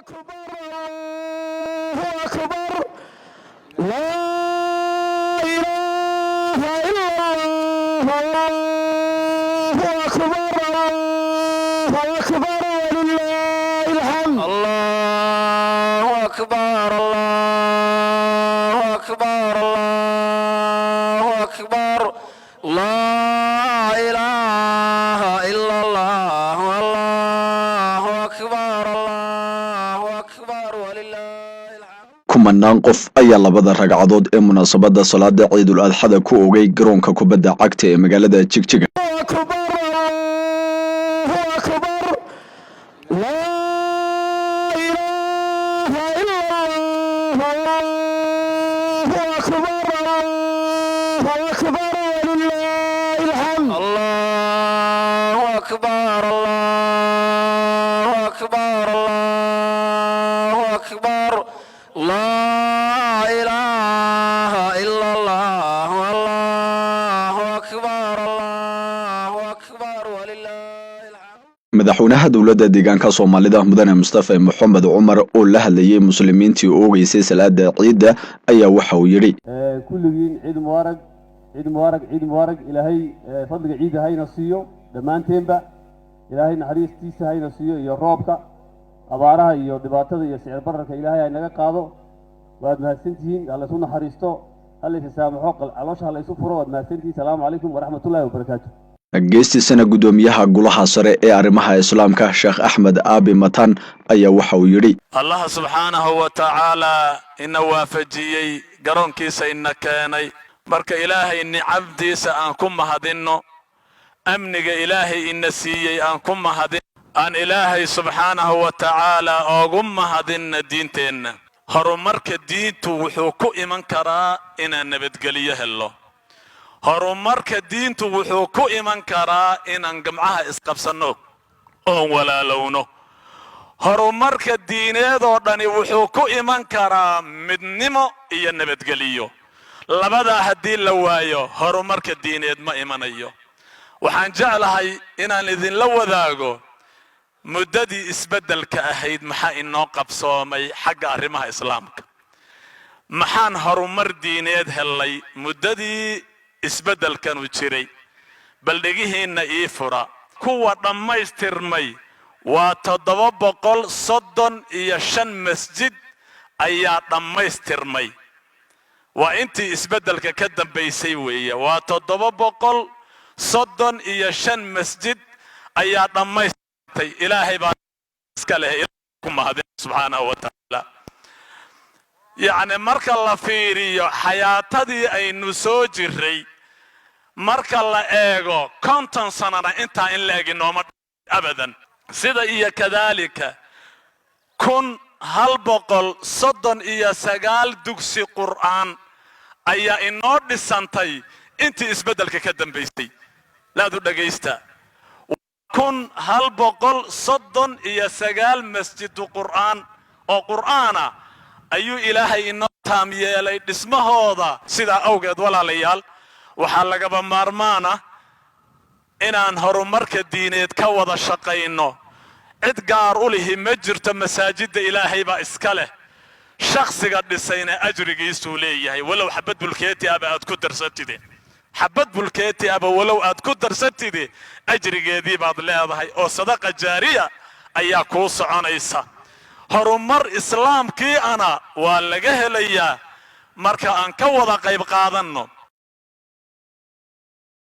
أكبر، الله أكبر، لا إله إلا الله، الله أكبر، الله أكبر، ولله الحمد. الله أكبر، الله أكبر، الله أكبر، لا إله إلا الله، الله أكبر، الله أكبر، ولله الحمد. Kumanaan qof ayaa labada ragcadood ee munaasabadda salaada Ciidul Adxada ku oogay garoonka kubadda cagta ee magaalada Jigjiga. أكبر، الله أكبر، لا إله إلا الله، الله أكبر، الله أكبر، ولله الحمد. الله أكبر، الله أكبر، الله أكبر، لا إله إلا الله، الله أكبر، الله أكبر، ولله الحمد. Madaxweynaha Dowladda Deegaanka Soomaalida, Mudane Mustafa Moxamed Cumar, oo la hadlayay muslimiintii oogeysay salaada ciidda ayaa waxa uu yidhi: Kulligiin ciid mubaarak, ciid mubaarak, ciid mubaarak. Ilaahay fadliga ciidda hayna siiyo dhammaanteenba. Ilaahay naxariistiisa hayna siiyo iyo roobka. Abaaraha iyo dhibaatada iyo sicir bararka Ilaahay hay naga qaado. Waad mahadsantihiin. Ha laysu naxariisto, ha laysa saamaxo, caloosha ha laysu furo. Waad mahadsantihiin. Salaamu calaykum waraxmatullaahi wabarakaatu. Geestiisana, guddoomiyaha Golaha Sare ee Arrimaha Islaamka, Sheekh Axmed Aabi Matan, ayaa waxa uu yidhi: Allaha subxaanahu wa tacaalaa ina waafajiyey, garoonkiisa ina keenay. Marka Ilaahay nicamtiisa aan ku mahadinno, amniga Ilaahay ina siiyey aan ku mahadin, aan Ilaahay subxaanahu wa tacaalaa oogu mahadinna diinteenna. Horumarka diintu wuxuu ku iman karaa inaan nabadgelyo hello. Horumarka diintu wuxuu ku iman karaa inaan gamcaha isqabsanno oon walaalowno. Horumarka diineedoo dhani wuxuu ku iman karaa midnimo iyo nabadgeliyo. Labadaa haddii la waayo, horumarka diineed ma imanayo. Waxaan jeclahay inaan idinla wadaago muddadii isbeddelka ahayd maxaa inoo qabsoomay xagga arrimaha Islaamka, maxaan horumar diineed hellay muddadii isbeddelkanu jiray. Bal dhegihiinna ii fura. Kuwa dhammaystirmay waa 735 masjid ayaa dhammaystirmay. Waa intii isbeddelka ka dambaysay weeye. Waa 735 masjid ayaa dhammaystirtay. Ilaahay baa iska leh, ku mahadin subxaanahu wa tacaala. Yacni, marka la fiiriyo xayaatadii aynu soo jirray, marka la eego 50 sanana, intaa in la egi nooma abadan. Sida iyo kadaalika 1139 dugsi Qur'aan ayaa inoo dhisantay intii isbeddelka ka dambaysay. Laadu dhegaysta: 1139 masjidu Qur'aan oo Qur'aana ayuu Ilaahay inoo taam yeelay dhismahooda. Sidaa awgeed, walaalayaal, waxaa lagaba maarmaana inaan horumarka diineed ka wada shaqayno. Cid gaar u lihi ma jirto. Masaajidda Ilaahay baa iska leh. Shakhsiga dhisayna ajrigiisuu leeyahay, walow xabad bulkeeti aba aad ku darsatide, xabad bulkeeti aba walow aad ku darsatide, ajrigeedii baad leedahay oo sadaqa jaariya ayaa kuu soconaysa. Horumar Islaamkii ana waa laga helayaa marka aan ka wada qayb qaadanno.